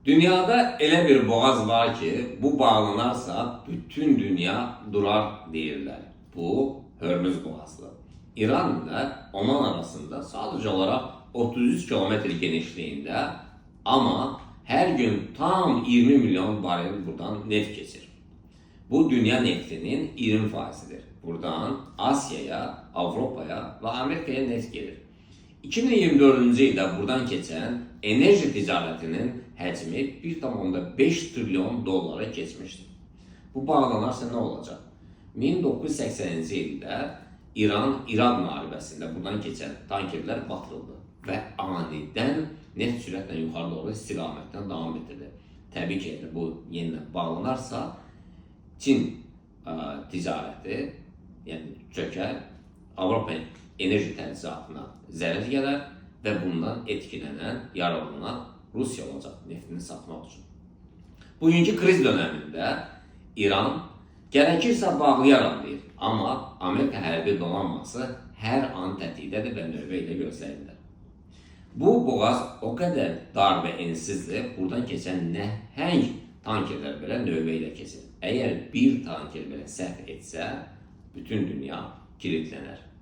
Dünyada elə bir boğaz var ki, bu bağlanarsa bütün dünya durar deyirlər. Bu Hörmüz boğazıdır. İran ilə Oman arasında sadəcə olaraq 33 kilometr genişliyində, amma hər gün tam 20 milyon barel buradan neft keçir. Bu dünya neftinin 20 faizidir. Buradan Asiyaya, Avropaya və Amerikaya neft gelir. 2024-cü ildə buradan keçən enerji ticarətinin həcmi 1,5 trilyon dollara keçmişdir. Bu bağlanarsa nə olacaq? 1980-ci ildə İran-İraq müharibəsində buradan keçən tankerlər batırıldı və anidən neft sürətlə yuxarı doğru istiqamətdən davam etdirdi. Təbii ki, əgər bu yenidən bağlanarsa, Çin ticarəti, yəni çökər, Avropa enerji təchizatına zərər gələr və bundan etkilənən, yararlanan Rusiya olacaq neftini satmaq üçün. Bugünkü kriz dönəmində İran gərəkirsə bağlayaram deyir, amma Amerika hərbi donanması hər an tətikdədir və növbə ilə gözləyirlər. Bu boğaz o qədər dar və ensizdir, buradan keçən nəhəng tankerlər belə növbə ilə keçir. Əgər bir tanker belə səhv etsə, bütün dünya kilidlənər.